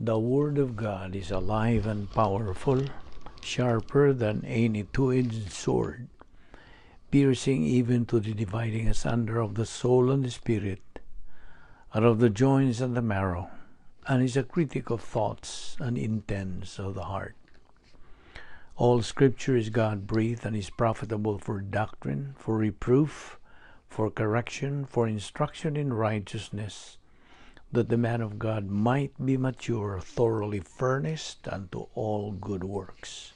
The Word of God is alive and powerful, sharper than any two-edged sword, piercing even to the dividing asunder of the soul and the spirit, and of the joints and the marrow, and is a critic of thoughts and intents of the heart. All Scripture is God-breathed and is profitable for doctrine, for reproof, for correction, for instruction in righteousness, that the man of God might be mature, thoroughly furnished unto all good works.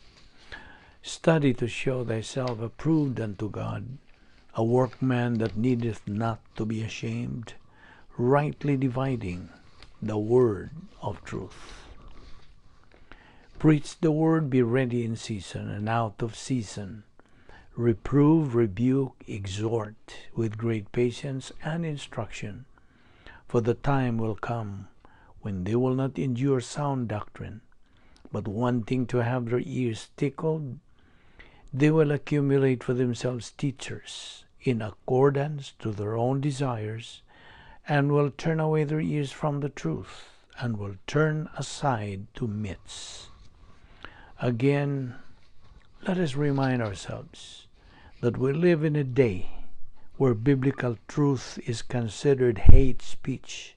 Study to show thyself approved unto God, a workman that needeth not to be ashamed, rightly dividing the word of truth. Preach the word, be ready in season and out of season. Reprove, rebuke, exhort with great patience and instruction. For the time will come when they will not endure sound doctrine, but wanting to have their ears tickled, they will accumulate for themselves teachers in accordance to their own desires, and will turn away their ears from the truth, and will turn aside to myths. Again, let us remind ourselves that we live in a day where biblical truth is considered hate speech,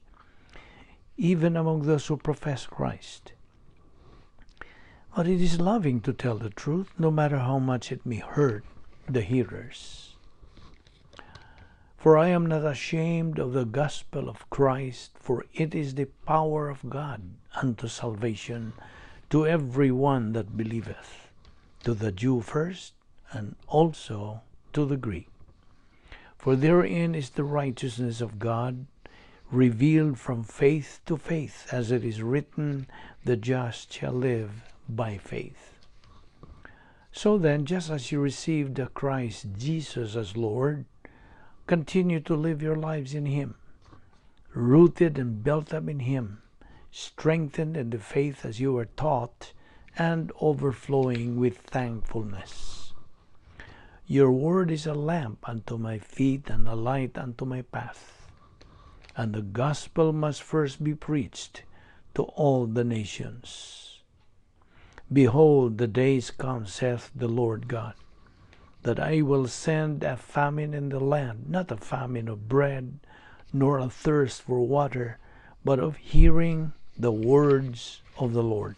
even among those who profess Christ. But it is loving to tell the truth, no matter how much it may hurt the hearers. For I am not ashamed of the gospel of Christ, for it is the power of God unto salvation to every one that believeth, to the Jew first, and also to the Greek. For therein is the righteousness of God revealed from faith to faith, as it is written, the just shall live by faith. So then, just as you received the Christ Jesus as Lord, continue to live your lives in Him, rooted and built up in Him, strengthened in the faith as you were taught, and overflowing with thankfulness. Your word is a lamp unto my feet and a light unto my path. And the gospel must first be preached to all the nations. Behold, the days come, saith the Lord God, that I will send a famine in the land, not a famine of bread, nor a thirst for water, but of hearing the words of the Lord.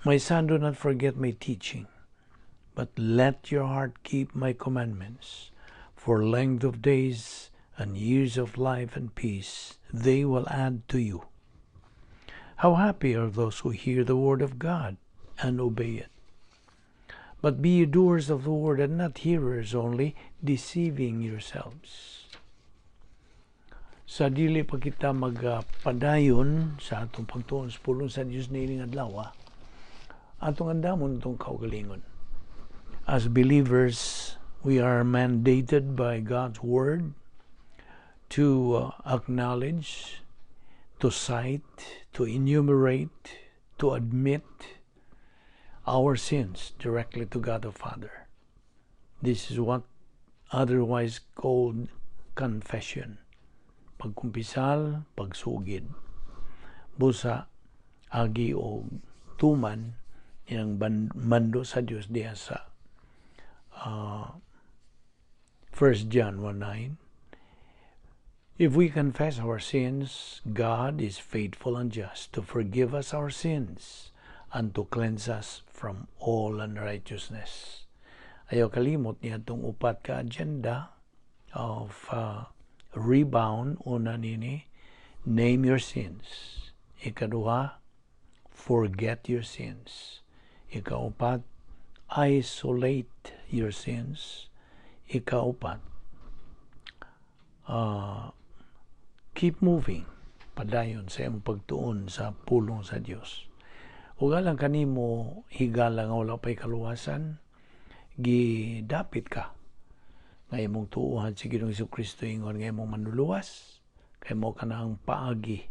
My son, do not forget my teaching, but let your heart keep my commandments. For length of days and years of life and peace they will add to you. How happy are those who hear the word of God and obey it. But be ye doers of the word and not hearers only, deceiving yourselves. Sa dili pa kita magpadayon sa atong pagtuon sa pulong sa Dios niining adlaw, atong andamon itong kaugalingon. As believers, we are mandated by God's word to acknowledge, to cite, to enumerate, to admit our sins directly to God the Father. This is what otherwise called confession. Pagkumpisal, pagsugid. Busa, agi o tuman yang mando sa Dios diha sa 1 John 1:9. If we confess our sins, God is faithful and just to forgive us our sins and to cleanse us from all unrighteousness. Ayaw kalimot niya itong upat ka agenda of rebound. Una nini, name your sins. Ikaduha, forget your sins. Ikaupat, isolate your sins. Ikaupat, keep moving, padayon sa imong pagtuon sa pulong sa Dios. Ug alang kanimo higala nga wala pay kaluwasan, gidapit ka nga imong tuohan si Ginoong Kristo ingon nga imong manluluwas, kay mao kana ang paagi,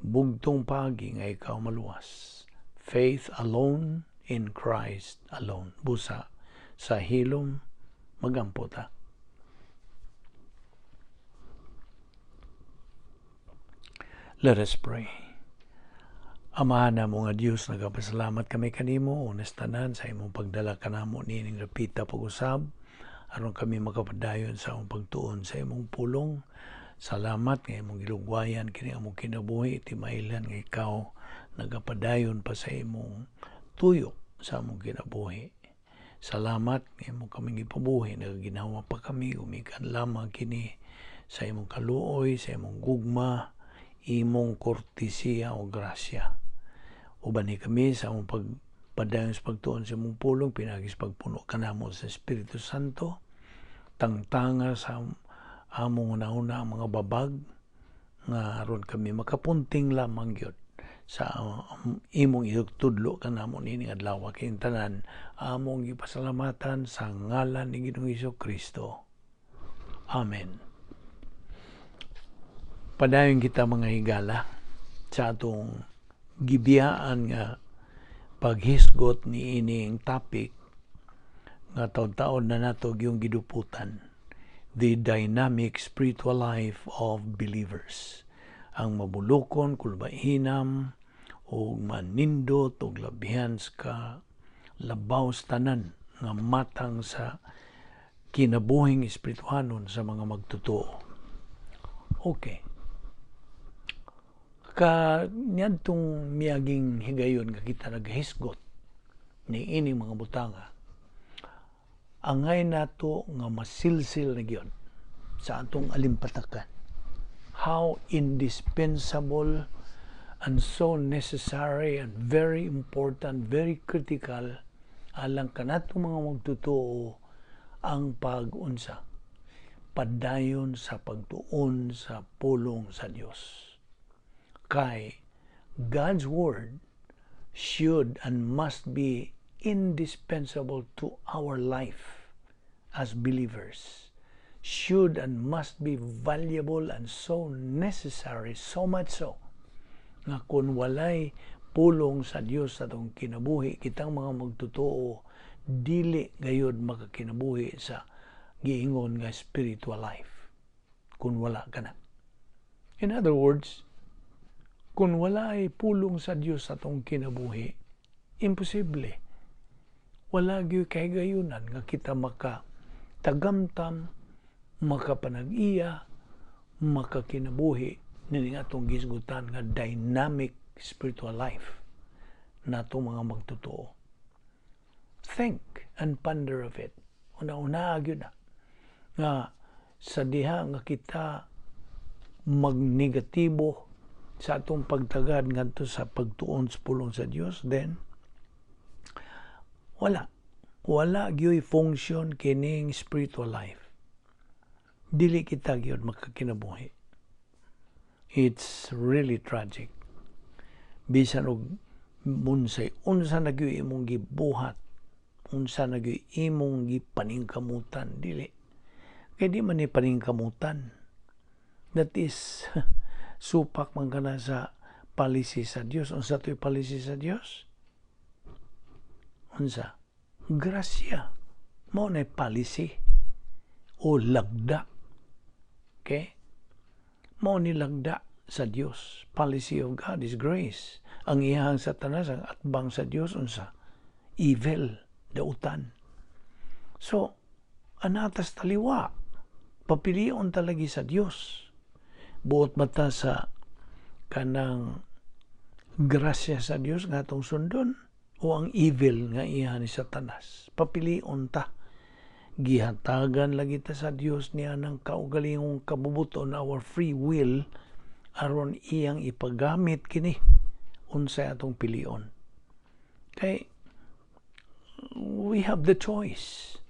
bugtong paagi nga ikaw maluwas. Faith alone in Christ alone. Busa sa hilom magampo ta. Let us pray. Amahan namo nga Dios, nagapasalamat kami kanimo unas tanan sa imong pagdala kanamo niining dapita pag-usab aron kami makapadayon sa among pagtuon sa imong pulong. Salamat nga imong gilugwayan kini among kinabuhi, timailhan nga ikaw nagapadayon pa sa imong tuyo sa among kinabuhi. Salamat nga imong kaming gipabuhi, nagaginawa pa kami, gumikan lamang kini sa imong kaluoy, sa imong gugma, imong kortesiya o grasya. Uban ni kami sa among pagpadayon sa pagtuon sa imong pulong, pinaagi sa pagpuno kanamo sa Espiritu Santo, tangtanga sa among una-una ang mga babag, nga aron kami makapunting lamang gyud sa imong itudlo kanamo niining adlaw. Kining tanan among gipasalamatan sa ngalan ni Ginoong Hesus Kristo. Amen. Padayon kita, mga higala, sa atong gibiyaan nga paghisgot ni ining topic nga taon-taon na nato yung giduputan, the dynamic spiritual life of believers, ang mabulukon, kulbahinam o manindot og labihan ka labaw sa tanan nga matang sa kinabuhing espirituhanon sa mga magtotoo. Okay. Ka niadtong miaging higayon nga kita naghisgot ni ining mga butanga, angay nato nga masilsil na gyud sa atong alimpatakan how indispensable and so necessary and very important, very critical alang kanato mga magtotoo ang pag-unsa, padayon sa pagtuon sa pulong sa Dios. Kay God's word should and must be indispensable to our life as believers, should and must be valuable and so necessary, so much so nga kung walay pulong sa Dios sa atong kinabuhi, kitang mga magtotoo dili gayud makakinabuhi sa giingon nga spiritual life kung wala ka na. In other words, kung wala ay pulong sa Dios sa atong kinabuhi, imposible. Wala gyud kahigayunan nga kita maka tagamtam, makapanag-iya, makakinabuhi nining atong gisgutan nga dynamic spiritual life nato mga magtotoo. Think and ponder of it. Una-una gyud na nga sa diha nga kita magnegatibo sa atong pagtagad ngadto sa pagtuon sa pulong sa Dios, then wala wala gyud function kining spiritual life. Dili kita gyud makakinabuhi. It's really tragic. Bisan og munsay unsa na gyud imong gibuhat, unsa na gyud imong gipaningkamutan, dili kay di man ni paningkamutan. That is supak man kana sa policy sa Dios. Unsa to'y policy sa Dios? Unsa? Grasya. Mao na policy o lagda. Okay, mao ni lagda sa Dios. Policy of God is grace. Ang iyahang Satanas, ang atbang sa Dios, unsa? Evil, dautan. So, anatas taliwa. Papilion talagi sa Dios. Buot mata sa kanang grasya sa Dios nga atong sundon o ang evil nga iya ni Satanas. Papilion ta. Gihatagan lagi ta sa Dios niya ng kaugalingong kabubuton, our free will, aron iyang ipagamit kini unsay atong pilion. Kay we have the choice.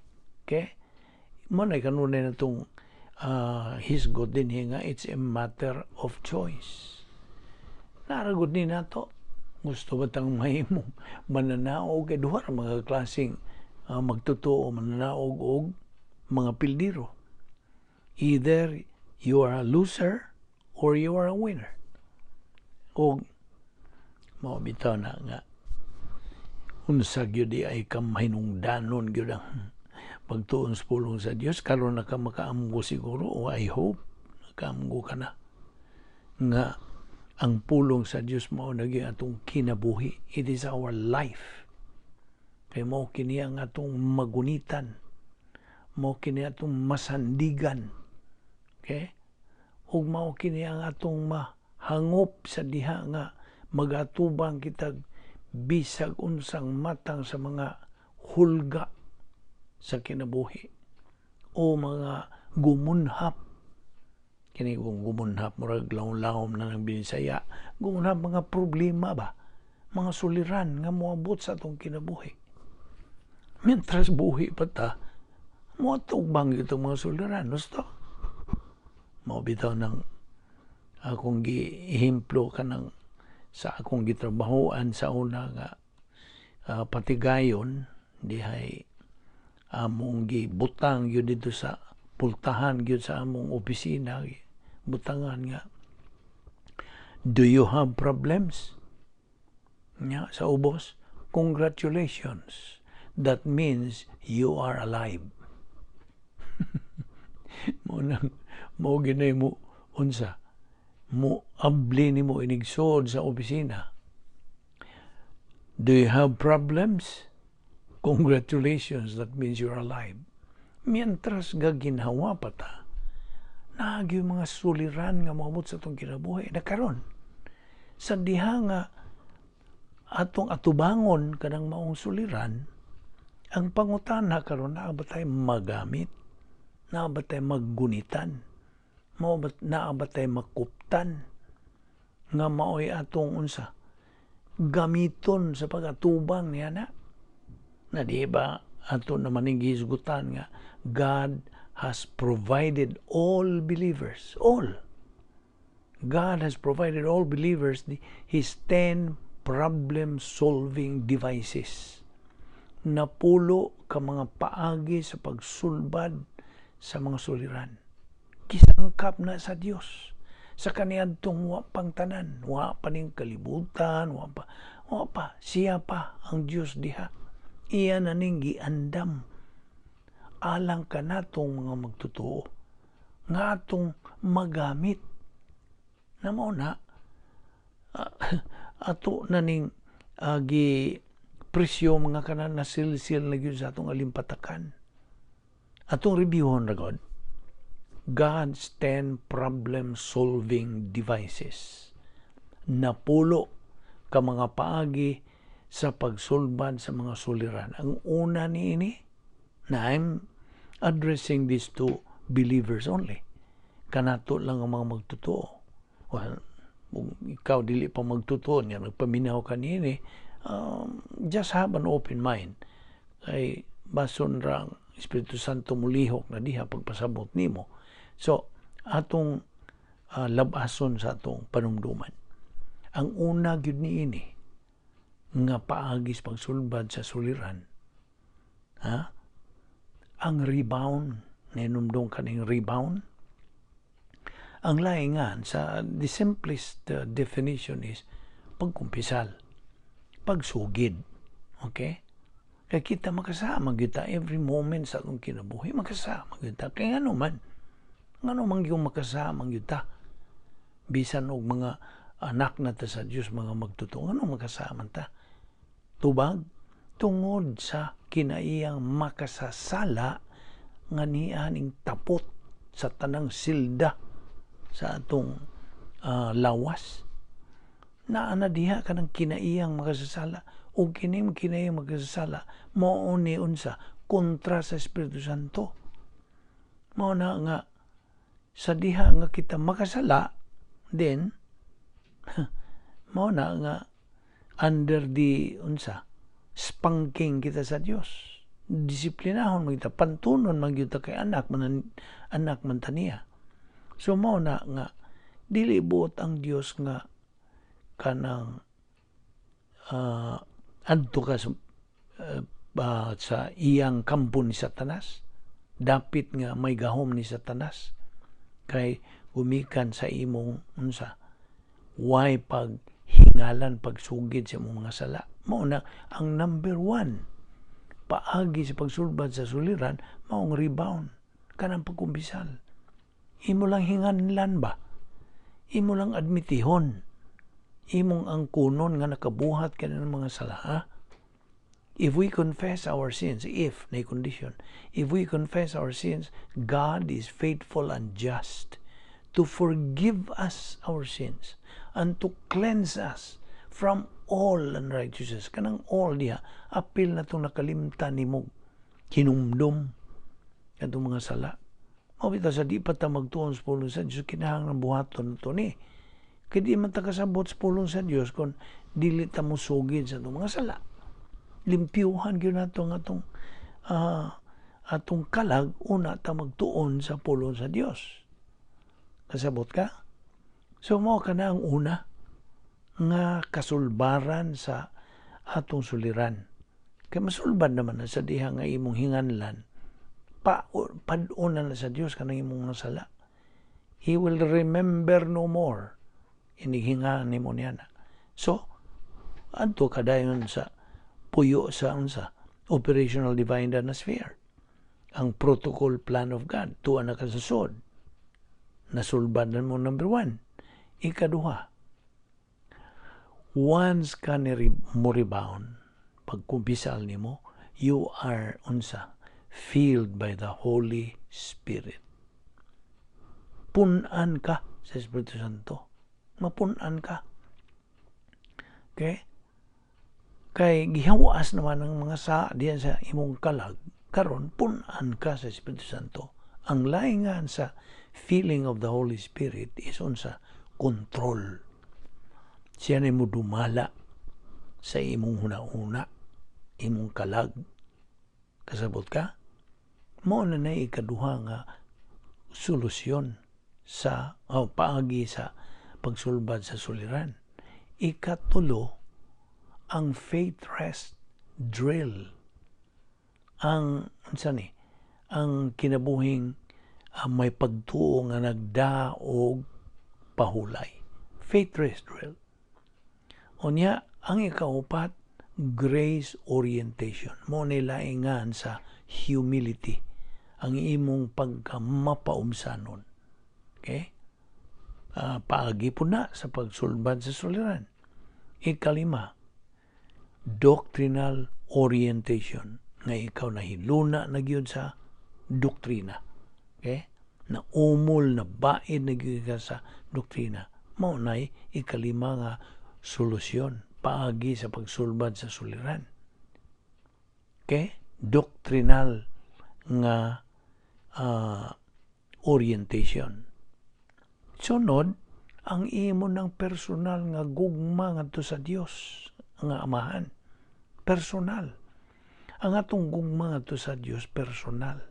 Okay? Mo na kanunay na itong hisgot din nga it's a matter of choice. Naragod ni nato. Gusto ba tang mahimong mananaog? Kay duha ra mga klaseng magtotoo, mananaog og mga pildiro. Either you are a loser or you are a winner. Og mao bitaw na nga unsa gyud di ay kamahinungdanon gyud ang pagtuon sa pulong sa Dios. Karon na ka makaamgo siguro, o I hope nakaamgo ka na nga Ang pulong sa Dios mao na gyud atong kinabuhi. It is our life. Kay mao kini ang atong magunitan. Mao kini atong masandigan. Okay? Ug mao kini ang atong mahangop sa diha nga magatubang kitag bisag unsang matang sa mga hulga sa kinabuhi o mga gumunhap. Kini kung gumunhap, murag lawom-lawom na ng Binisaya, gumunhap, mga problema ba, mga suliran nga moabot sa atong kinabuhi. Mientras buhi pa ta, moatubang itong mga suliran, gusto mao bitaw ng akong giehemplo kanang sa akong gitrabahoan sa una nga patigayon dihay, among gibutang gyud dito sa pultahan gyud sa among opisina, butangan nga "Do you have problems?" Nya sa ubos, "Congratulations, that means you are alive." Mo nang mo ginay mo unsa mo abli nimo inigsood sa opisina, "Do you have problems? Congratulations, that means you're alive." Mientras gaginhawa pa ta, naa gyuy mga suliran nga moabot sa atong kinabuhi na karon sa diha nga atong atubangon kanang maong suliran, ang pangutana karon, naa ba tay magamit? Naa ba tay maggunitan? Mao ba naa ba tay makuptan nga maoy atong unsa gamiton sa pagatubang niya na? Na di ba ato naman ning gihisgutan nga God has provided all believers, all. God has provided all believers His 10 problem-solving devices. Napulo ka mga paagi sa pagsulbad sa mga suliran. Gisangkap na sa Dios sa kaniadtong wa pang tanan, wa pa ning kalibutan, wa pa, wa pa, siya pa ang Dios diha. Iya na ning giandam alang kanatong mga magtotoo nga atong magamit na mao na ato na ning gi presyo mga kanan na silsil na gyud sa atong alimpatakan. Atong reviewon ra gud God's 10 problem solving devices, 10 ka mga paagi sa pagsulbad sa mga suliran. Ang una niini na, I'm addressing this to believers only, kanato lang ang mga magtotoo. Well, kung ikaw dili pa magtotoo niya, nagpaminaw ka niini, just have an open mind kay bason ra ang Espiritu Santo mulihok na diha pagpasabot nimo. So atong labason sa atong panumduman, ang una gyud niini nga paagi sa pagsulbad sa suliran, ha, ang rebound. Ninumdum kaning rebound? Ang laingan sa the simplest definition is pagkumpisal, pagsugid. Okay? Kaya kita makasama kita every moment sa atong kinabuhi, makasama kita. Kaya ano man, ngano man yung makasama kita? Bisan og mga anak na ta sa Dios, mga magtotoo, ano makasama ta? Tubag, tungod sa kinaiyang makasasala nga niya ning tapot sa tanang silda sa atong lawas. Naa na diha kanang kinaiyang makasasala, ug kini kinaiyang makasasala mao ni unsa kontra sa Espiritu Santo. Mao na nga sa diha nga kita makasala, then mao na nga under the unsa spanking kita sa Dios. Disiplinahon man kita, pantunon man gyud ta kay anak man ta niya. So mao na nga dili buot ang Dios nga kanang adto ka sa iyang kampo ni Satanas, dapit nga may gahom ni Satanas, kay gumikan sa imong unsa way pag hingalan, pagsugid sa imong mga sala. Mao na ang number one paagi sa pagsulbad sa suliran maong rebound, kanang pagkumpisal. Imo lang hinganlan ba, imo lang admitihon. Imong angkunon nga nakabuhat ka ng mga sala, ha? If we confess our sins, if, na condition, if we confess our sins, God is faithful and just to forgive us our sins and to cleanse us from all unrighteousness. Kanang "all" diha, apil na itong nakalimtan nimo hinumdum katong mga sala. Mao bitaw sa di pa ta magtuon sa pulong sa Dios, kinahanglan buhaton to ni. Kay di man ta kasabot sa pulong sa Dios kung dili ta mosugid sa atong mga sala. Limpyuhan gyud nato ang atong kalag, una ta magtuon sa pulong sa Dios. Kasabot ka? So mao kana ang una nga kasulbaran sa atong suliran. Kay masulbad naman na sa diha nga imong hinganlan, pa pad-on na sa Dios kanang imong mga sala. He will remember no more. Inighinga nimo niya na. So, adto kadayon sa puyo sa unsa? Operational Divine Danasphere. Ang protocol plan of God. Tuwa na ka sa sod. Nasulbad na mo number one. Ikaduha, once ka ni mo rebound, pagkumpisal nimo, you are unsa? Filled by the Holy Spirit. Punan ka sa Espiritu Santo. Mapunan ka. Okay? Kay gihawas naman ang mga sa diyan sa imong kalag, karon punan ka sa Espiritu Santo. Ang laingan sa feeling of the Holy Spirit is unsa? Control. Siya na mo dumala sa imong huna-huna, imong kalag. Kasabot ka? Mao na na ikaduha nga solusyon sa oh, paagi sa pagsulbad sa suliran. Ikatulo, ang faith rest drill. Ang unsa ni? Ang kinabuhing may pagtuo nga nagdaog pahulay. Faith rest drill. Unya, ang ikaupat, grace orientation. Mao ni laingan sa humility. Ang imong pagkamapaumsanon. Okay? Paagi po na sa pagsulbad sa suliran. Ikalima, doctrinal orientation, nga ikaw nahiluna na gyud sa doktrina. Okay? Na umol, na baid na gyud ka sa doktrina. Mao nay ikalima nga solusyon paagi sa pagsulbad sa suliran. Okay? Doctrinal nga orientation. Sunod, ang imo ng personal nga gugma ngadto sa Dios nga Amahan. Personal. Ang atong gugma ngadto sa Dios, personal.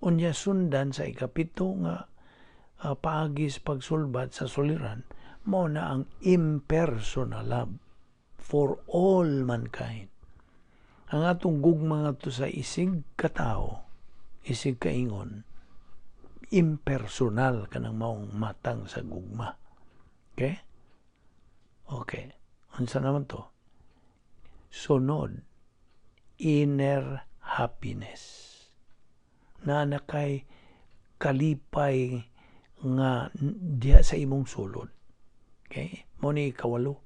Unya sundan sa ikapito nga paagi sa pagsulbad sa suliran, mao na ang impersonal love for all mankind. Ang atong gugma ngadto sa isig katawo, isig kaingon, impersonal kanang maong matang sa gugma. Okay? Okay. Unsa naman to? Sunod, inner happiness. Na nakay kalipay nga diha sa imong sulod. Okay? Mao ni ikawalo.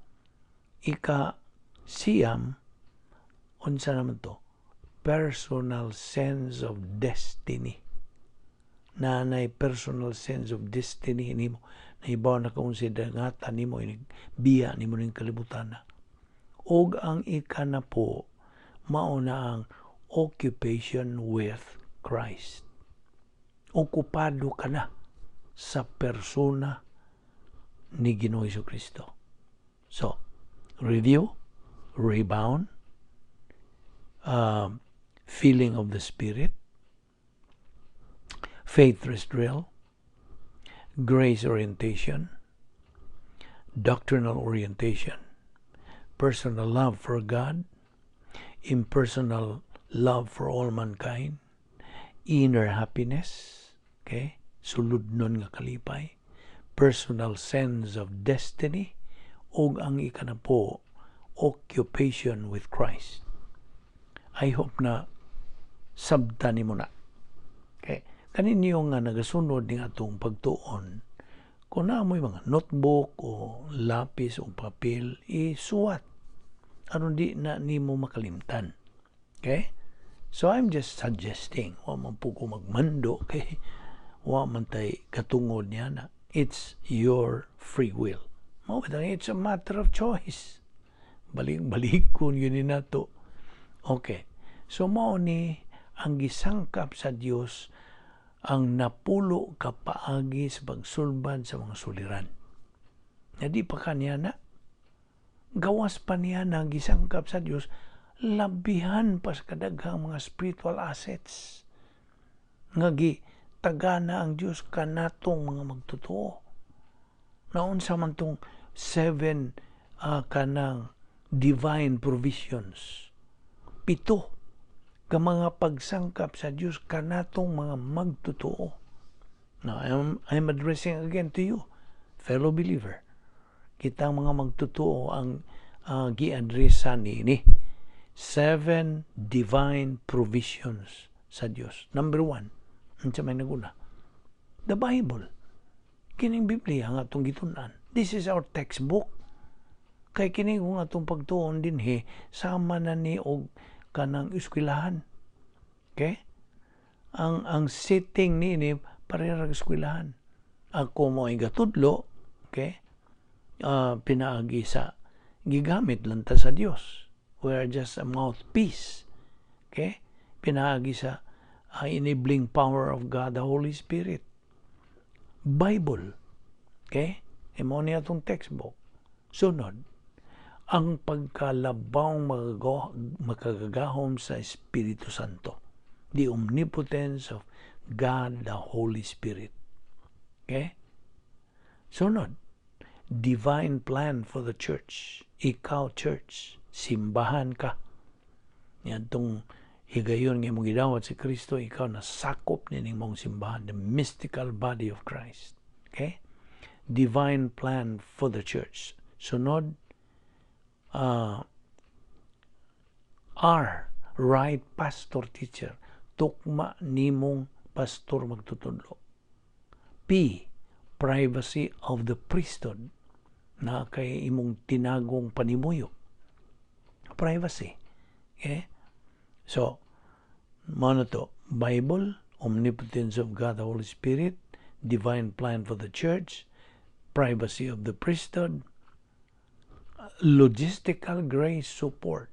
Ika siyam, unsa naman to? Personal sense of destiny. Nanay personal sense of destiny nimo. Nahibaw na kung si dangatan nimo, biya nimo ning kalibutan na. Og ang ikanapo, mao na ang occupation with Christ. Okupado ka na sa persona ni Ginoo Kristo. So, review, rebound, feeling of the Spirit, faith rest drill, grace orientation, doctrinal orientation, personal love for God, impersonal love for all mankind, inner happiness, okay, suludnon nga kalipay, personal sense of destiny, ug ang ikanapo, occupation with Christ. I hope na sabta nimo na. Okay. Kaninyo nga nagasunod ning atong pagtuon, Kung naa mo'y mga notebook o lapis o papel, isuwat aron di na nimo makalimtan. Okay? So I'm just suggesting, wa man po ko magmando kay wa man tay katungod niya na it's your free will. Mao it's a matter of choice. Balik-balikon gyud ni nato. Okay. So mao ni ang gisangkap sa Dios ang 10 ka paagi sa pagsulbad sa mga suliran. Na di pa kaniya na gawas pa niya na gisangkap sa Dios labihan pa sa kadaghang mga spiritual assets nga gi tagana ang Dios kanatong mga magtotoo. Naunsa man tong seven kanang divine provisions? Pito ka mga pagsangkap sa Dios kanatong mga magtotoo. Now, I'm addressing again to you, fellow believer. Kitang mga magtotoo ang gi-addressa niini. Seven divine provisions sa Dios. Number one, unsa may naguna? The Bible. Kining Biblia nga atong gitun-an. This is our textbook. Kay kini kung atong pagtuon dinhi, sama na ni og kanang eskwelahan. Okay? Ang setting niini pareha ra eskwelahan. Ako mo ay gatudlo, okay? Pinaagi sa gigamit lang ta sa Dios. We are just a mouthpiece. Okay? Pinaagi sa enabling power of God, the Holy Spirit. Bible. Okay? Imo niya atong textbook. Sunod, ang pagkalabawng makagagahom sa Espiritu Santo. The omnipotence of God, the Holy Spirit. Okay? Sunod, divine plan for the church. Ikaw, church, simbahan ka. Yan tong higayon nga imong gidawat si Kristo, ikaw nasakop nining mong simbahan, the mystical body of Christ. Okay? Divine plan for the church. Sunod, R, right pastor teacher. Tukma nimong pastor magtutudlo. P, privacy of the priesthood. Na kay imong tinagong panimuyo. Privacy. Okay? So, mao na to, Bible, omnipotence of God, the Holy Spirit, divine plan for the church, privacy of the priesthood, logistical grace support.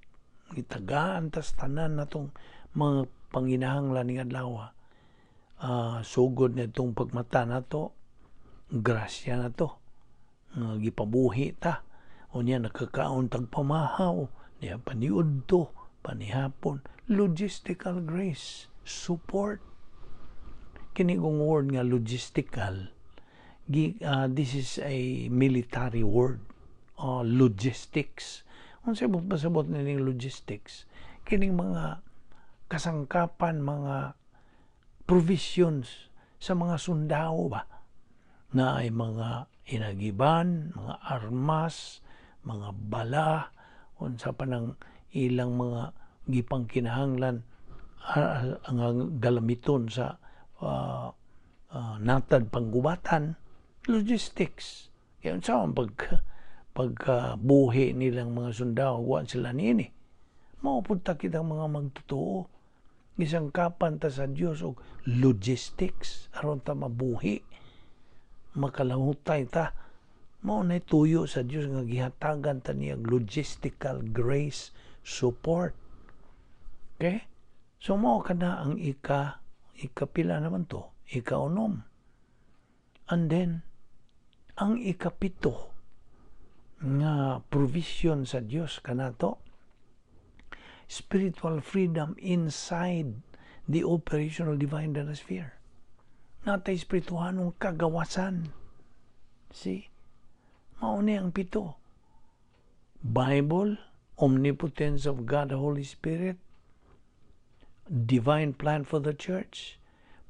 Gitagaan tas tanan natong mga panginahanglan ning adlaw. Sugod na itong pagmata nato, grasya na to. Gipabuhi ta. Unya nakakaon tag pamahaw, niya paniudto, panihapon, logistical grace support. Kini kong word nga logistical, this is a military word, logistics. Unsa pasabot pasabot nining logistics? Kining mga kasangkapan, mga provisions sa mga sundao ba na ay mga inagiban, mga armas, mga bala, unsa pa nang ilang mga gipangkinahanglan ang galamiton sa natad panggubatan, logistics. Kaya unsa man pag pagkabuhi nilang mga sundao, wa sila niini. Mao pud ta kitang mga magtotoo. Gisangkapan ta sa Dios og logistics aron ta mabuhi. Makalahutay ta. Mao na tuyo sa Dios nga gihatagan ta niya logistical grace support. Okay? So mao kana ang ikapila naman to, 6. And then ang 7 nga provision sa Dios kanato, spiritual freedom inside the operational divine sphere. Natay espirituhanong kagawasan. See? Mao ni ang 7. Bible, omnipotence of God, the Holy Spirit, divine plan for the church,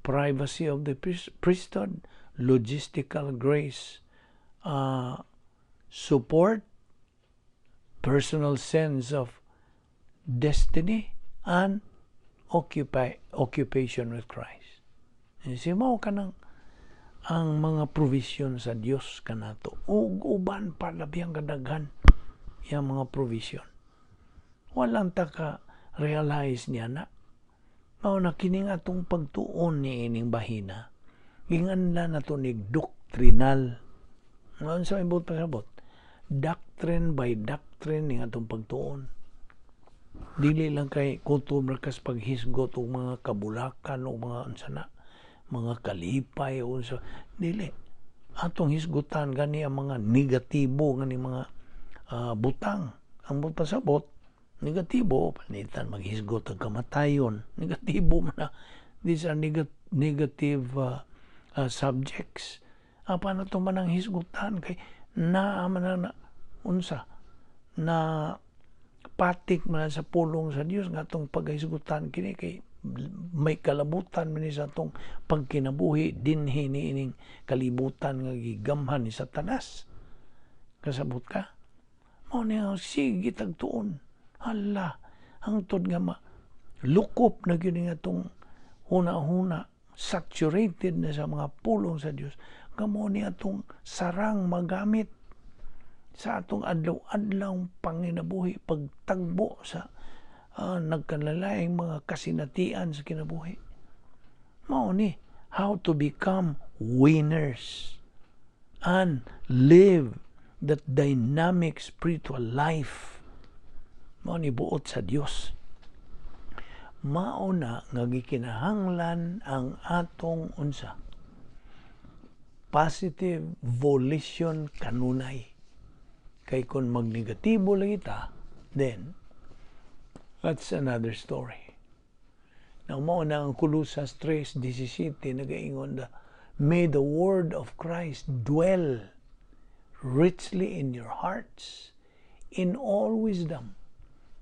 privacy of the priesthood, logistical grace, support, personal sense of destiny, and occupation with Christ. Si mao kanang Ang mga provision sa Dios kanato ug uban pa, labihang kadaghan yang mga provision. Walang ta ka realize niya na. Mao na kining atong pagtuon ni ining bahina, ginganlan nato ni doctrinal. Unsa may buot pasabot? Doctrine by doctrine ning atong pagtuon. Dili lang kay kutob ra kas paghisgot og mga kabulakan o mga unsa na, mga kalipay o unsa. Dili. Atong hisgutan gani ang mga negatibo gani mga butang. Ang buot pasabot, negatibo, panitan maghisgot ang kamatayon. Negatibo man na. These are negative subjects. Apa na ito man ang hisgutan kay naa man na, na unsa na patik man sa pulong sa Dios nga atong paghisgutan kini kay may kalabutan man ni sa atong pagkinabuhi dinhi niining kalibutan nga gigamhan ni Satanas. Kasabot ka? Mao ni ang sige tagtuon. Hala, hangtod nga ma lukop na gyud nga atong huna-huna, saturated na sa mga pulong sa Dios nga mao ni atong sarang magamit sa atong adlaw-adlaw panginabuhi, pagtagbo sa nagkanlalaing mga kasinatian sa kinabuhi. Mao ni how to become winners and live that dynamic spiritual life. Mao ni buot sa Dios. Mao na nga gikinahanglan ang atong unsa? Positive volition kanunay. Kay kung magnegatibo lang kita, then that's another story. Now, mao na ang Colosas 3:17 nagaingon na, "May the word of Christ dwell richly in your hearts, in all wisdom,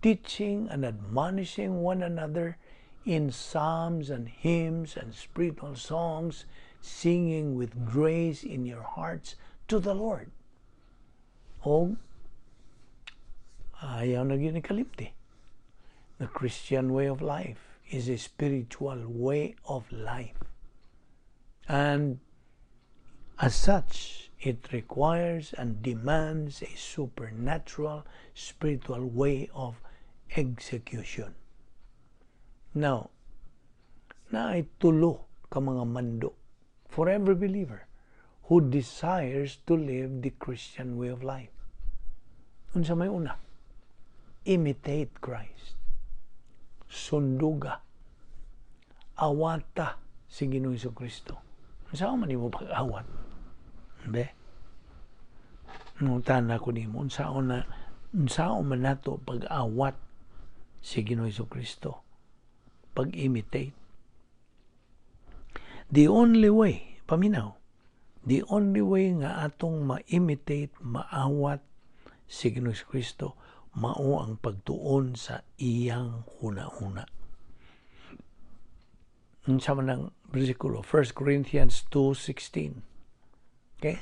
teaching and admonishing one another in psalms and hymns and spiritual songs, singing with grace in your hearts to the Lord." O ayaw na gyud kalimti. The Christian way of life is a spiritual way of life. And as such, it requires and demands a supernatural spiritual way of execution. Now, naay tulo ka mga mando for every believer who desires to live the Christian way of life. Unsa may una? Imitate Christ. Sunduga. Awata si Ginoong Kristo. Unsa man nimo pag-awat? Be? Nangutana ko nimo, unsaon man nato pag-awat si Ginoong Kristo? Pag-imitate. The only way, paminaw, the only way nga atong ma-imitate, maawat si Ginoong Kristo, mao ang pagtuon sa iyang huna-huna. Unsa man ang bersikulo? 1 Corinthians 2:16. Okay?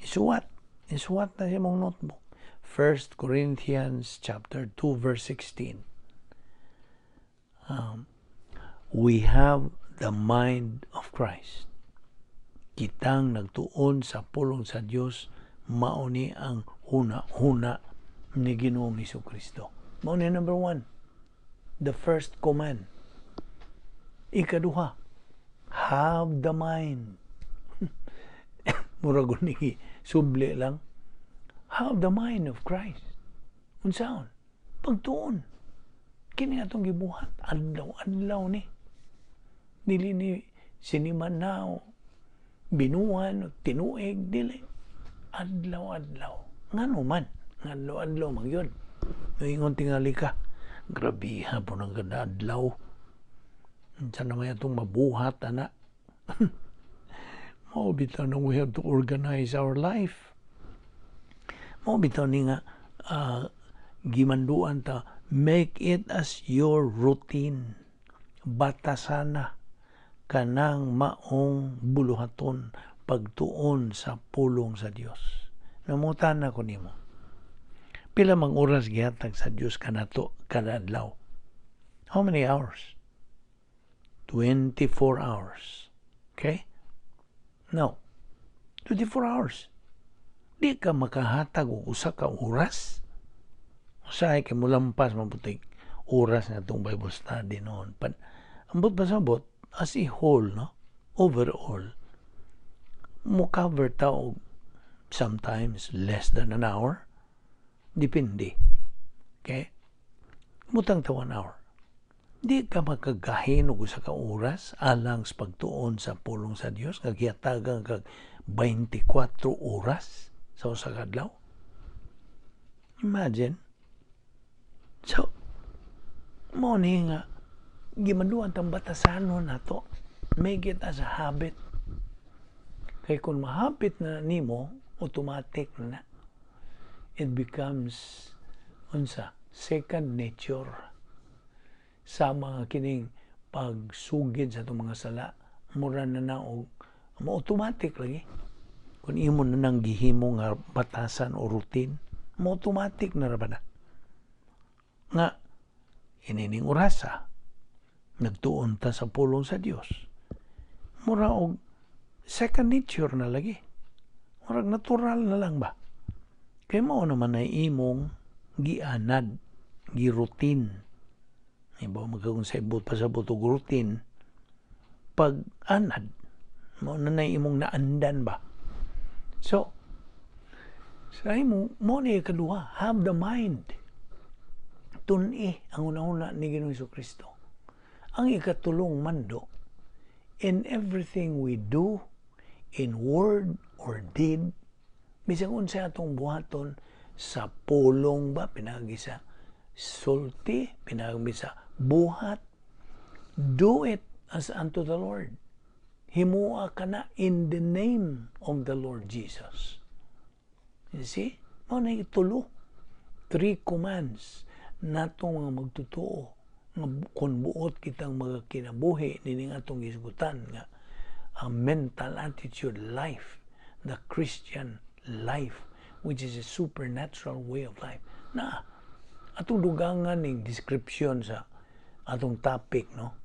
Isuwat. Isuwat na sa imong notebook. 1 Corinthians chapter 2 verse 16. We have the mind of Christ. Kitang nagtuon sa pulong sa Dios, mao ni ang huna-huna ni Ginoong Kristo. Mao ni number one, the first command. Ikaduha, have the mind. Murag ni subli lang. Have the mind of Christ. Unsaon? Pagtuon. Kini atong gibuhat adlaw-adlaw ni. Dili ni sinimanaw, binuan, tinuig, dili. Adlaw-adlaw. Ngano man? Adlaw-adlaw man yun. Ingon tingali ka, grabe po ng kada adlaw. Unsa na may atong mabuhat, ana? Mao bitaw nang we have to organize our life. Mao bitaw ni nga gimanduan ta, make it as your routine. Batasana kanang maong buluhaton, pagtuon sa pulong sa Dios. Nangutana ko nimo. Pila mang oras gihatag sa Dios kanato kada adlaw? How many hours? 24 hours. Okay? Now, 24 hours. Di ka makahatag og usa ka oras. Usahay kay mulampas mabutig oras na itong Bible study noon. But, ambot pasabot, as a whole, no? Overall, mo cover ta og sometimes less than an hour. Depende. Okay? Mutang ta 1 hour. Di ka makagahin og usa ka oras alang sa pagtuon sa pulong sa Dios nga gihatagan kag 24 oras sa usa ka adlaw. Imagine. So, mo ni nga gimanduan tang batasanon nato. Make it as a habit. Kay kung mahapit na nimo, automatic na. It becomes unsa, second nature sa mga kining pagsugid sa itong mga sala, mura na na og mo automatic lagi. Kung imo na nang gihimo nga batasan o routine mo, automatic na ra ba na nga inining orasa nagtuon ta sa pulong sa Dios, mura og second nature na lagi, murag natural na lang ba, kay mao naman ay imong gianad, gi-routine. Iba magkakung sa ibot pa sa og routine pag anad mo na na imong naandan ba. So sa imo mo ni kaduha, have the mind, tun-i ang una-una ni Ginoong Kristo. Ang ikatulong mando, in everything we do, in word or deed, bisan unsa atong buhaton sa pulong ba, pinagi sa sulti, pinagi sa buhat, do it as unto the Lord. Himua ka na in the name of the Lord Jesus. You see? Mao na itulo. Three commands natong mga magtotoo nga kung buot kitang mga kinabuhi nining atong gisgutan nga ang mental attitude life, the Christian life, which is a supernatural way of life. Na atong dugangan ning description sa atong topic, no?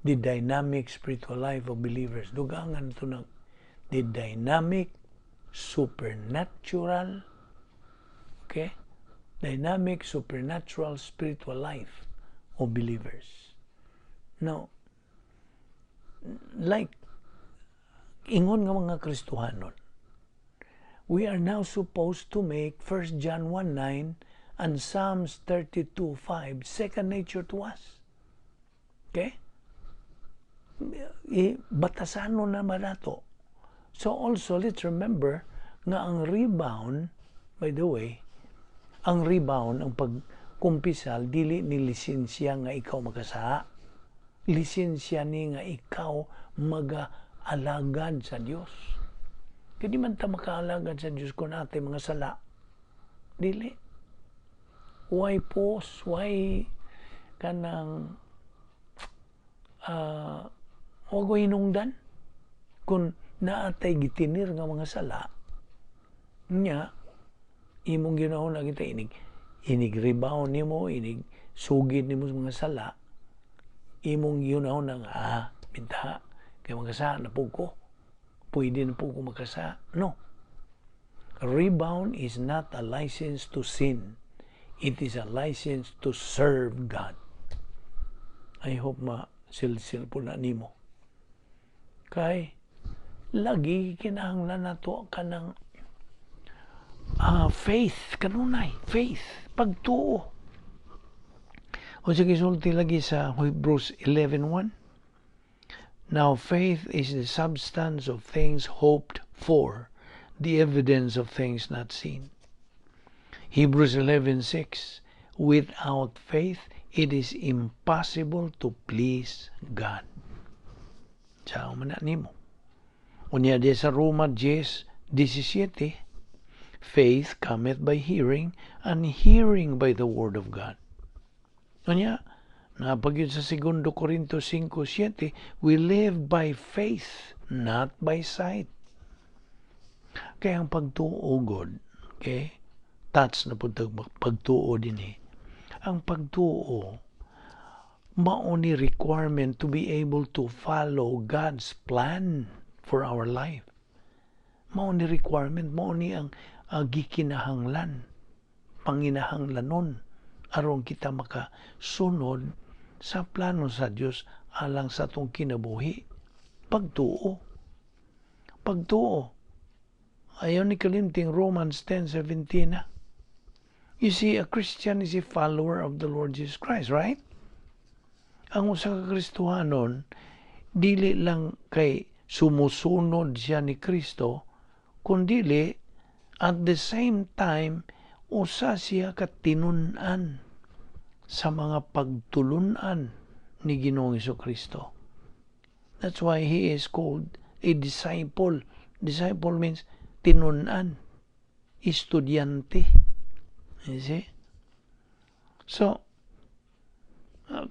The dynamic spiritual life of believers. Dugangan ito ng the dynamic supernatural, okay? Dynamic supernatural spiritual life of believers. Now, like ingon nga mga Kristohanon, we are now supposed to make 1 John 1:9 and Psalms 32:5 second nature to us. Okay? I, batasanon na nato. So also, let's remember nga ang rebound, by the way, ang rebound, ang pagkumpisal, dili ni lisensya nga ikaw makasala. Lisensya ni nga ikaw maga-alagad sa Dios. Kaya di man ta makaalagad sa Dios kung natay mga sala. Dili. Why pause? Why kanang wa ko hinungdan? Kung naatay gitinir nga mga sala, nya imong ginahon na kita inig inig rebound nimo, inig sugid nimo sa mga sala, imong ginahon na nga, ah, binta kay makasala na po ko, pwede na po ko makasala. No, rebound is not a license to sin. It is a license to serve God. I hope ma silsil po na nimo, kay lagi kinahanglan nato kanang faith kanunay, faith, pagtuo. O sige, sulti lagi sa Hebrews 11:1. "Now faith is the substance of things hoped for, the evidence of things not seen." Hebrews 11:6. "Without faith it is impossible to please God." Sao man na nimo. Unya di sa Roma 10:17, "Faith cometh by hearing, and hearing by the word of God." Unya, napagyud sa 2 Corinto 5:7, "We live by faith, not by sight." Kaya ang pagtuo god, okay? Touch na po pagtuo din eh. Ang pagtuo, mao ni requirement to be able to follow God's plan for our life. for our life. Mao ni requirement, mao ni ang gikinahanglan, panginahanglanon aron kita makasunod sa plano sa Dios alang sa atong kinabuhi. Pagtuo. Pagtuo. Ayaw ni kalimting Romans 10:17 na. You see, a Christian is a follower of the Lord Jesus Christ, right? Ang usa ka Kristohanon, dili lang kay sumusunod siya ni Kristo, kundili at the same time, usa siya ka tinun-an sa mga pagtulunan ni Ginoong Kristo. That's why he is called a disciple. Disciple means tinun-an, estudyante. You see? So,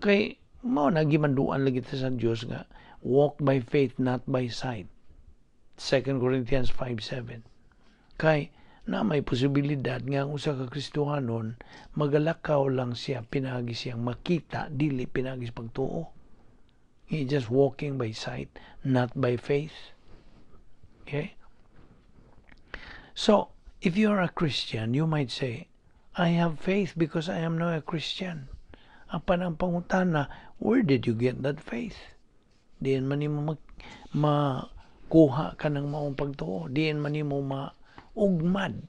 kay mao na gimanduan lagi ta sa Dios nga walk by faith, not by sight. 2 Corinthians 5:7. Kay na may posibilidad nga ang usa ka Kristohanon magalakaw lang siya pinagi siyang makita, dili pinagi sa pagtuo. He just walking by sight, not by faith. Okay? So, if you are a Christian, you might say, "I have faith because I am now a Christian." Apan ang pangutana, where did you get that faith? Diin man nimo makuha ka ng maong pagtuo. Diin man nimo maugmad.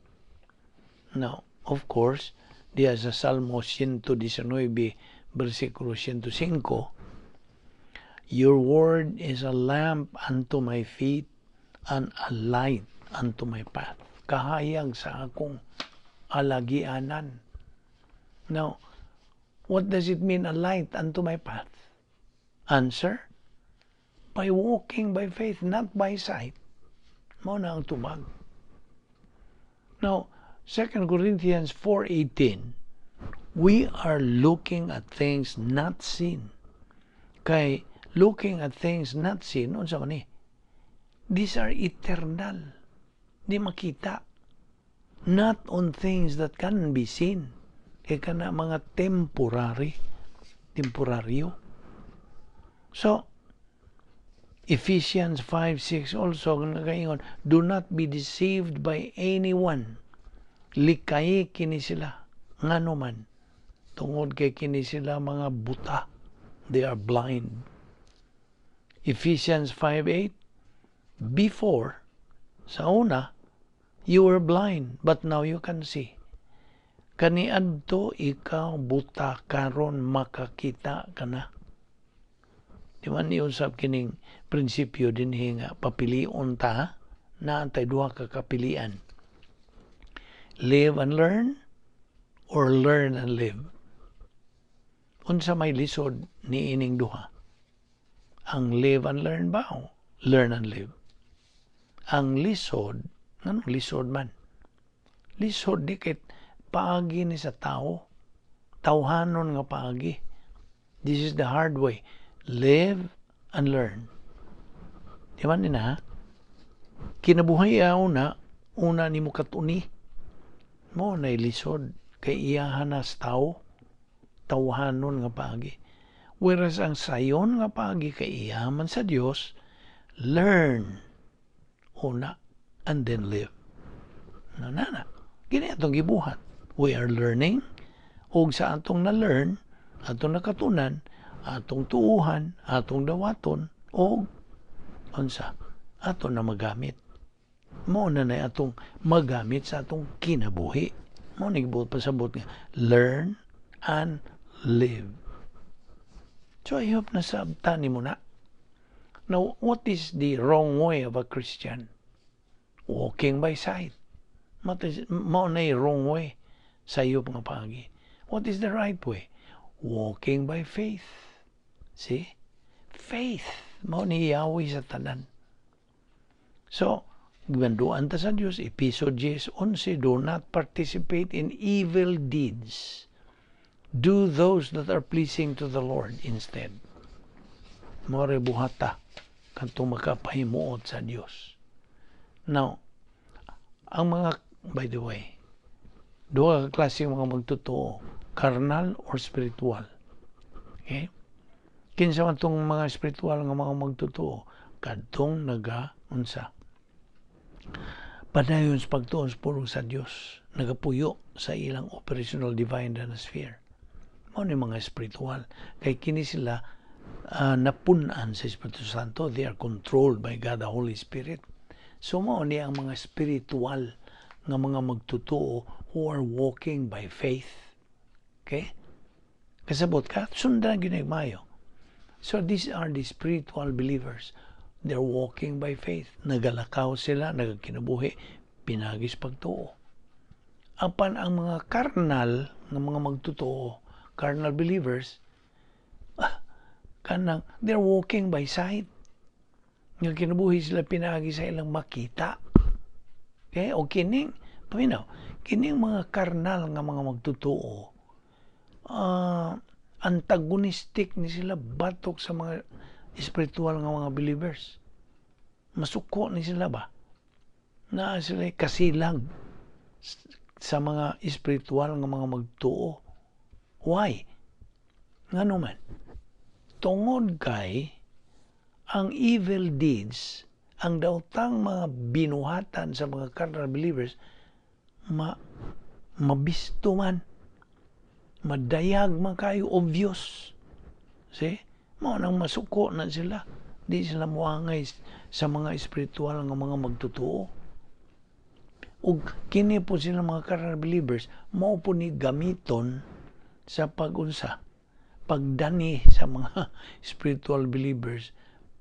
Now, of course, diya sa Salmo 119, versikulo 105, "Your word is a lamp unto my feet and a light unto my path." Kahayag sa akong alagianan. Now, what does it mean, a light unto my path? Answer, by walking by faith, not by sight. Mao na ang tubag. Now, 2 Corinthians 4:18, we are looking at things not seen. Kay looking at things not seen, unsa man ni? These are eternal. Di makita. Not on things that can be seen. Kay kana mga temporary. Temporaryo. So, Ephesians 5:6 also nagaingon, "Do not be deceived by anyone." Likay kini sila. Ngano man? Tungod kay kini sila mga buta. They are blind. Ephesians 5:8, before, sa una, you were blind, but now you can see. Kaniadto ikaw buta, karon makakita ka na. Di man niusab kining prinsipyo dinhi nga papilion ta na antay duha ka kapilian? Live and learn or learn and live. Unsa may lisod ni ining duha? Ang live and learn ba o learn and live? Ang lisod, nganong lisod man? Lisod di kay paagi ni sa tao. Tawhanon nga paagi. This is the hard way. Live and learn. Di man ni na? Kinabuhi una, una nimo katuni. Mao na lisod kay iyahan na sa tao. Tawhanon nga paagi. Whereas ang sayon nga paagi kay iya man sa Dios, learn una and then live. No, na na. Kini atong gibuhat. We are learning ug sa atong na-learn, atong nakatunan, atong tuuhan, atong dawaton og unsa ato na magamit. Mao na na atong magamit sa atong kinabuhi. Mao ni gibuhat pasabot nga learn and live. So I hope nasabtan nimo na. Now, what is the wrong way of a Christian? Walking by sight. Mao na wrong way sa iyo nga paagi. What is the right way? Walking by faith. See? Faith. Mao ni yawi sa tanan. So, gimanduan ta sa Dios, Episo 10:11, "Do not participate in evil deeds. Do those that are pleasing to the Lord instead." Mao buhata kadtong makapahimuot sa Dios. Now, ang mga, by the way, duha ka klase mga magtotoo, carnal or spiritual. Okay? Kinsa man tong mga spiritual nga mga magtotoo? Kadtong naga Unsa? Padayon sa pagtuon sa pulong sa Dios, nagapuyo sa ilang operational divine sphere. Mao ni mga spiritual kay kini sila napun-an sa Espiritu Santo. They are controlled by God the Holy Spirit. So mao ni ang mga spiritual nga mga magtutuo who are walking by faith. Okay? Kasabot ka? Sundan gyud mayo. So these are the spiritual believers. They're walking by faith. Nagalakaw sila, nagakinabuhi, pinaagi sa pagtuo. Apan ang mga carnal nga mga magtotoo, carnal believers, kanang they're walking by sight. Nga kinabuhi sila pinaagi sa ilang makita. Okay? O kining, paminaw, kining mga carnal nga mga magtotoo, antagonistic ni sila batok sa mga spiritual nga mga believers. Masuko ni sila ba? Na sila kasilag sa mga spiritual nga mga magtuo. Why? Ngano man? Tungod kay ang evil deeds, ang daotang mga binuhatan sa mga carnal believers, mabisto man, madayag man kayo, obvious. See? Mao nang masuko na sila. Di sila muangay sa mga spiritual nga mga magtotoo. Ug kini po sila mga carnal believers, mao po ni gamiton sa pagunsa, pagdani sa mga spiritual believers,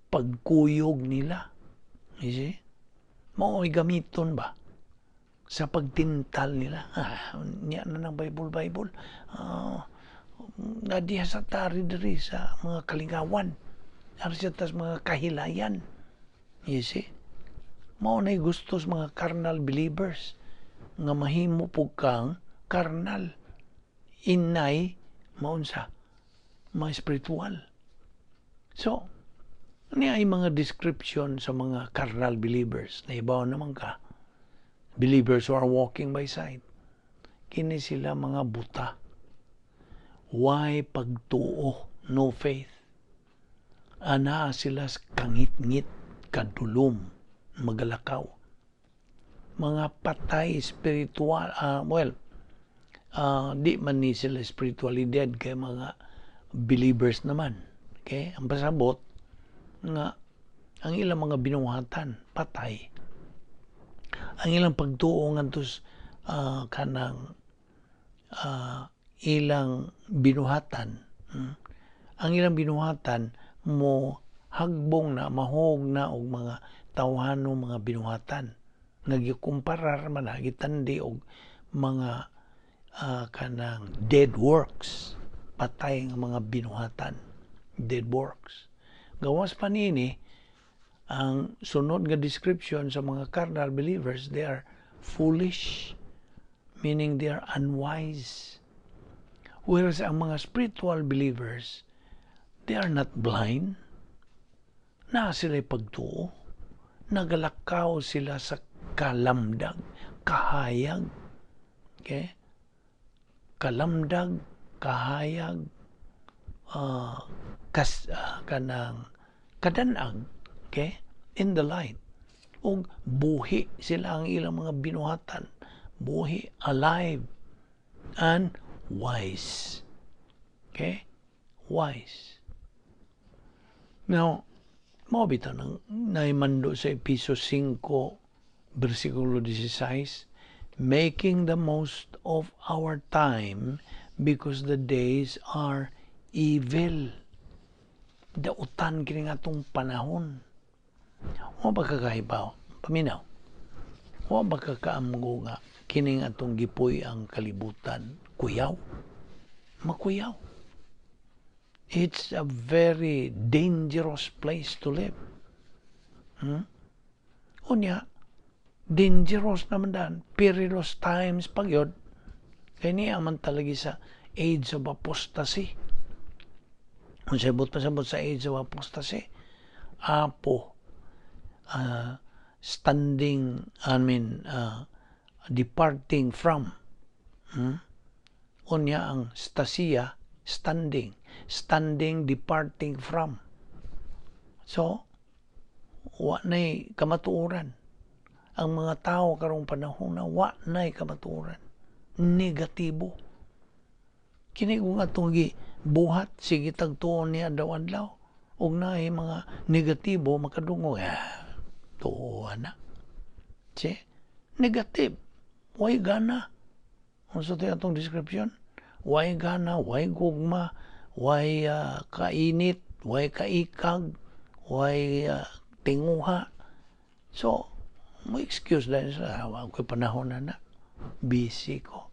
pagkuyog nila. You see? Mao ay gamiton ba? Sa pagtintal nila. Ah, niya na ng Bible, Bible. Nadiha sa tari diri sa mga kalingawan. Ari sa tas mga kahilayan. You see? Mao na'y gusto sa mga carnal believers nga mahimo pug kang carnal. Inay maunsa, mga spiritual. So, niya ay mga description sa mga carnal believers. Naibaw naman ka. Believers who are walking by sight. Kini sila mga buta. Why pagtuo, no faith. Ana sila sa kangit-ngit, kadulom, magalakaw. Mga patay spiritual, well, di man ni sila spiritually dead kay mga believers naman. Okay? Ang pasabot nga ang ilang mga binuhatan patay. Ang ilang pagtuo ngadto kanang ilang binuhatan, ang ilang binuhatan mo hagbong na, mahog na og mga tawhano mga binuhatan nga gikumparar man na, gitandi og mga kanang dead works, patay nga mga binuhatan, dead works. Gawas pa niini, ang sunod nga description sa mga carnal believers, they are foolish, meaning they are unwise. Whereas ang mga spiritual believers, they are not blind. Na sila'y pagtuo. Nagalakaw sila sa kalamdag, kahayag. Okay? Kalamdag, kahayag, kanang kadanag, okay? In the light. Ug buhi sila ang ilang mga binuhatan. Buhi, alive, and wise. Okay? Wise. Now, mao bitaw nang naimando sa Epeso 5, versikulo 16, making the most of our time because the days are evil. Dautan kini nga atong panahon. Wa ba kakahibaw? Paminaw. Wa ba kakaamgo nga kining atong gipuy ang kalibutan kuyaw? Makuyaw. It's a very dangerous place to live. Unya, dangerous naman dan, perilous times pagyod. Kaya niya man talaga sa age of apostasy. Kung sabot pa sabot sa age of apostasy, apo, standing, I mean, departing from. Unya ang stasia, standing. Standing, departing from. So, Wa na'y kamatuoran. Ang mga tao karong panahon na wa na'y kamatuoran. Negatibo. Kini kung atong buhat, sige tagtuon niya adlaw-adlaw. Ug naay mga negatibo makadungog, ah, tuohan na. See? Negative. Way gana. Unsa to atong description? Way gana, way gugma, way kainit, way kaikag, way tinguha. So, mo excuse dahil sa wa ko'y panahon na na. Busy ko.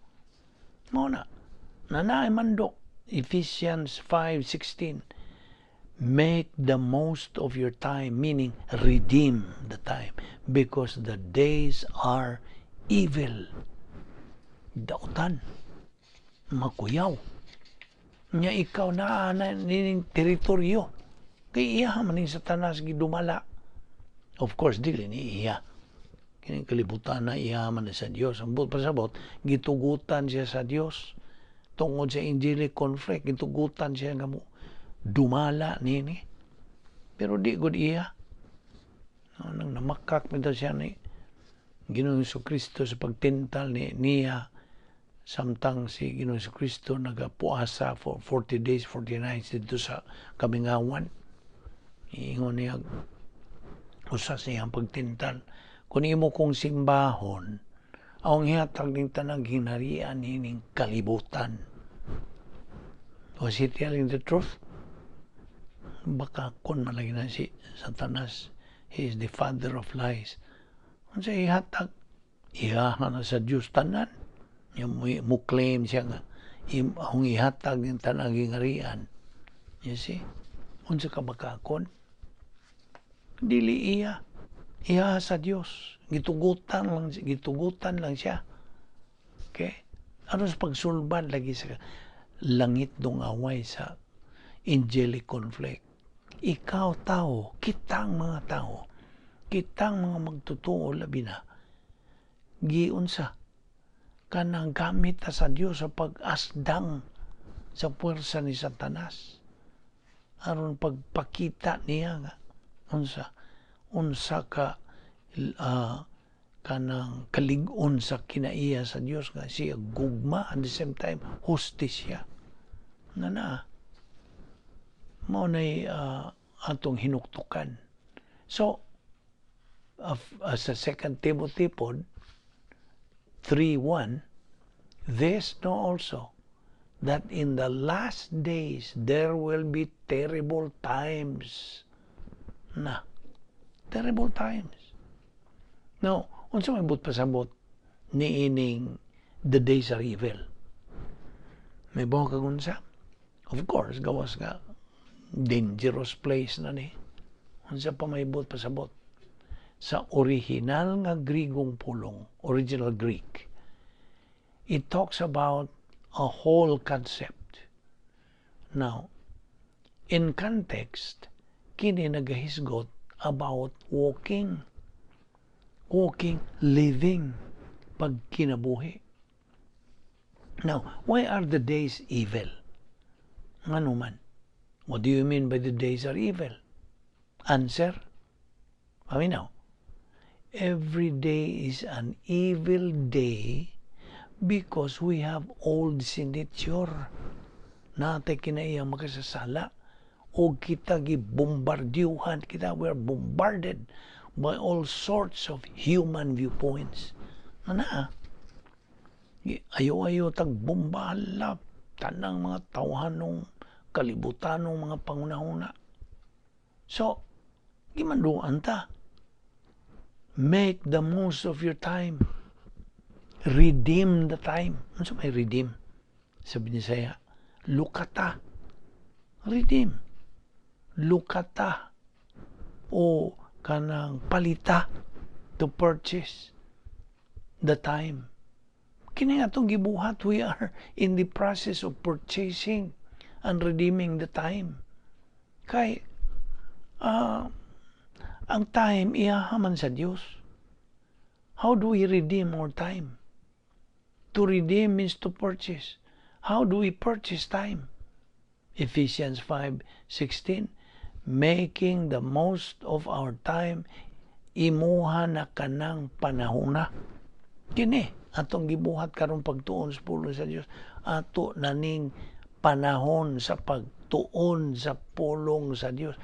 Mao na. Nanaay mando. Ephesians 5:16. Make the most of your time, meaning redeem the time, because the days are evil. Dautan. Makuyaw. Nya ikaw na nining teritoryo. Kay iya man ning Satanas gidumala. Of course, dili ni iya. Kining kalibutan na iya man ni sa Dios. Ang buot pasabot, gitugutan siya sa Dios. Tungod sa angelic conflict, gitugutan siya nga mo dumala nini. Pero di gud iya. No, nang namakak bitaw siya ni Ginoong Kristo sa pagtintal ni niya samtang si Ginoong Kristo nagapuasa for 40 days, 40 nights dito sa kamingawan. Ingon niya usa sa iyang pagtintal, "Kung imo kong simbahon, ang ihatag ning tanang gingharian nining kalibutan." Was he telling the truth? Baka kun man lagi na si Satanas. He is the father of lies. Unsa ihatag? Iyaha na sa Dios tanan. Yung mo claim siya nga akong ihatag ng tanang gingharian. You see? Unsa ka bakakon? Dili iya. Iya sa Dios. Gitugutan lang siya. Okay? Ano sa pagsulbad lagi sa langit dong away sa angelic conflict. Ikaw tao, kitang mga tao, kitang mga magtotoo labi na, giunsa, kanang gamit ta sa Dios sa pag-asdang sa puwersa ni Satanas. Aron pagpakita niya nga unsa ka kanang kalig-on sa kinaiya sa Dios nga siya gugma, at the same time hustisya. Na na mao nay atong hinuktukan. So sa 2 Timothy pod 3:1, "This know also, that in the last days there will be terrible times." Na terrible times. Now, unsa may buot pasabot niining "the days are evil"? May buhat kag unsa? Of course, gawas nga dangerous place na ni. Unsa pa may buot pasabot? Sa original nga Grigong pulong, original Greek, it talks about a whole concept. Now, in context, kini nagahisgot about walking. Walking, living, pagkinabuhi. Now, why are the days evil? Ngano man? What do you mean by the days are evil? Answer? Paminaw. Every day is an evil day because we have old sin nature. Naa tay kinaiyang makasasala o kita gibombardyuhan kita, we are bombarded by all sorts of human viewpoints. Na na, ayo-ayo tag bombala tanang mga tawhanong kalibutanong mga pangunahuna. So, gimanduan ta. Make the most of your time. Redeem the time. Ano sa may redeem? Sabi niya saya, lukata. Redeem. Lukata. O kanang palita, to purchase the time. Kini atong gibuhat, we are in the process of purchasing and redeeming the time. Kay ang time iyaha man sa Dios. How do we redeem our time? To redeem means to purchase. How do we purchase time? Ephesians 5:16. Making the most of our time, imuha na kanang panahona. Kini atong gibuhat karon, pagtuon sa pulong sa Dios, ato na ning panahon sa pagtuon sa pulong sa Dios.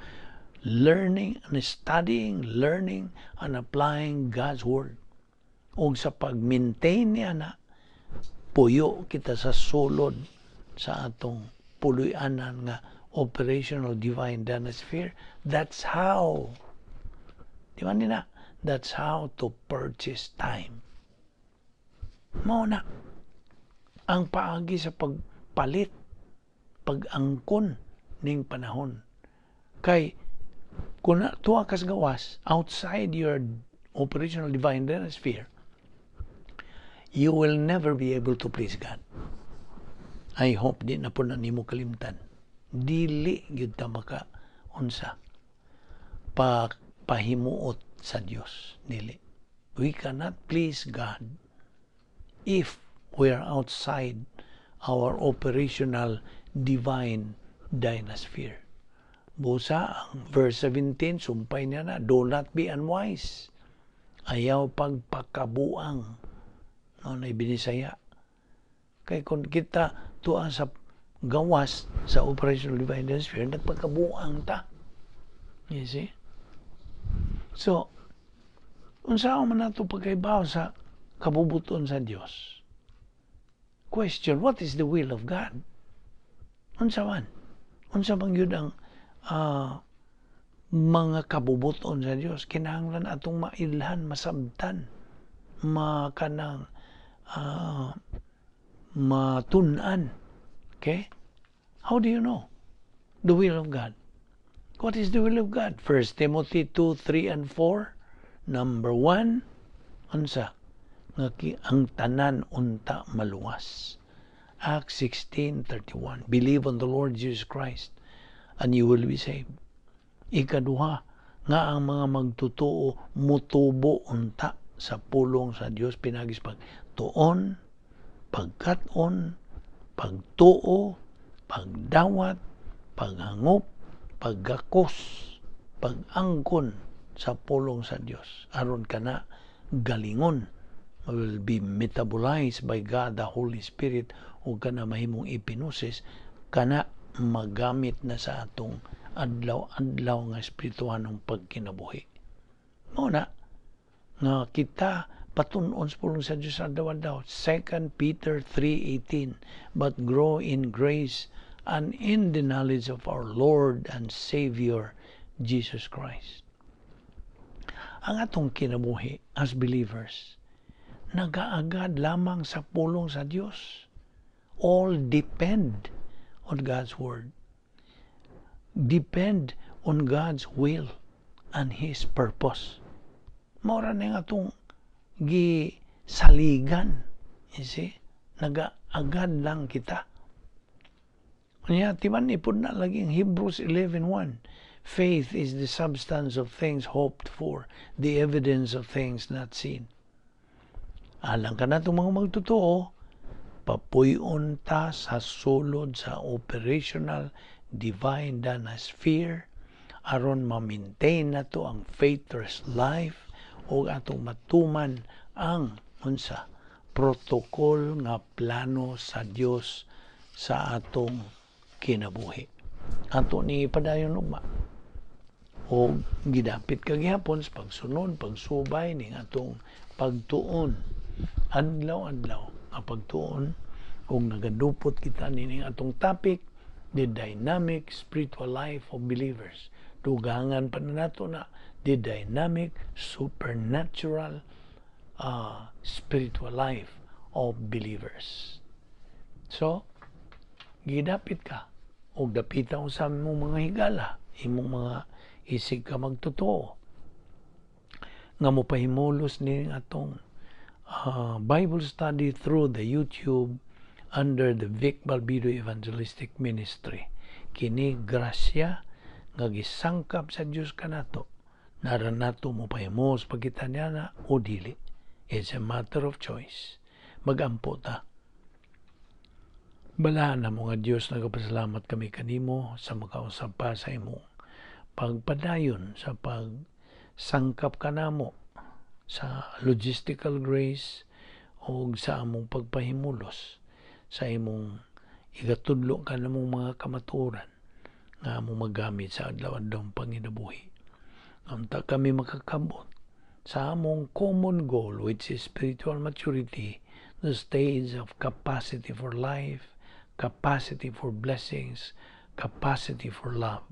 Learning and studying, learning and applying God's word. Ug sa pag-maintain niya na, puyo kita sa sulod sa atong puloy-anan nga operational divine dynasphere. That's how, di ba nina? That's how to purchase time. Mao na ang paagi sa pagpalit, pag-angkon ning panahon. Kay kung tuwa kas gawas, outside your operational divine sphere, you will never be able to please God. I hope di na pud na nimo kalimtan. Dili gyud ta maka unsa pa pahimuot sa Dios, dili. We cannot please God if we are outside our operational divine dynasphere. Busa, ang verse 17, sumpay niya na, "Do not be unwise." Ayaw pagpakabuang. No, na binisaya. Kay kung kita tuwa sa gawas sa operational divine sphere, nagpakabuang ta. You see? So, unsa man nato pagkaibaw sa kabubuton sa Dios? Question, what is the will of God? Unsa man? Unsa man gyud ang mga kabubuton sa Dios? Kinahanglan atong mailhan, masabtan, makanang matun-an. Okay? How do you know the will of God? What is the will of God? 1 Timothy 2, 3, and 4. Number 1, unsa? Nga ang tanan unta maluwas. Acts 16:31. Believe on the Lord Jesus Christ and you will be saved. Ikaduha, nga ang mga magtutuo mutubo unta sa pulong sa Dios pinaagi sa pagtuon, pagkat-on, pagtuo, pagdawat, paghangop, paggakos, pag-angkon sa pulong sa Dios. Aron kana galingon, will be metabolized by God the Holy Spirit ug kana mahimong epinosis, kana magamit na sa atong adlaw-adlaw nga espirituhanong pagkinabuhi. Mao na nga kita patun-on sa pulong sa Dios adlaw-adlaw. 2 Peter 3:18, "But grow in grace and in the knowledge of our Lord and Savior Jesus Christ." Ang atong kinabuhi as believers nagaagad lamang sa pulong sa Dios. All depend on God's word. Depend on God's will and His purpose. Mao ra ning atong gisaligan. You see? Nagaagad lang kita. Unya, timan ipod na lagi ang Hebrews 11:1. "Faith is the substance of things hoped for, the evidence of things not seen." Alang kanatong mga magtotoo, papuy-on ta sa sulod sa operational divine sphere aron ma-maintain nato ang faithless life o atong matuman ang unsa protocol nga plano sa Dios sa atong kinabuhi. Ato ni padayon ugma. O gidapit ka gihapon sa pagsunod, pagsubay ning atong pagtuon. Adlaw-adlaw nga pagtuon ug nagadupot kita nining atong topic, the dynamic spiritual life of believers. Dugangan pa na nato na the dynamic supernatural spiritual life of believers. So, gidapit ka og dapita sa imong mga higala, imong mga isig ka magtotoo nga mopahimulos ni atong Bible study through the YouTube under the Vic Balbido Evangelistic Ministry. Kini grasya nga gisangkap sa Dios kanato. Nara nato mo pahimos pagkita niya na o dili. It's a matter of choice. Magampo ta. Balaan na mo nga Dios, nagapasalamat kami kanimo sa makausab pa sa imong Pagpadayon sa pagsangkap kanamo sa logistical grace o sa among pagpahimulos sa imong igatudlo kanamong mga kamatuoran nga among magamit sa adlaw-adlaw panginabuhi. Unta kami makakabot sa among common goal, which is spiritual maturity, the stage of capacity for life, capacity for blessings, capacity for love.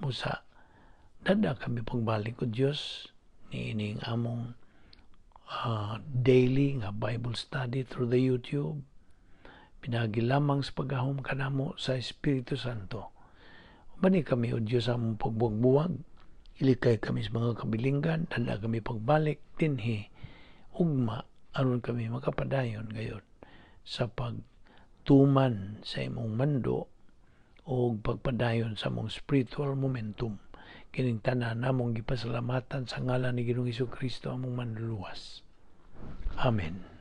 Busa, dad-a kami pagbalik, O Diyos, niining among daily nga Bible study through the YouTube. Pinaagi lamang sa paggahom kanamo sa Espiritu Santo. Ubani kami, O Diyos, sa among pagbuwag-buwag. Ilikay kami sa mga kabilinggan, dad-a kami pagbalik dinhi ugma aron kami makapadayon gayod sa pagtuman sa imong mando o pagpadayon sa among spiritual momentum. Kining tanan namong gipasalamatan sa ngalan ni Ginoong Kristo, among Manluluwas. Amen.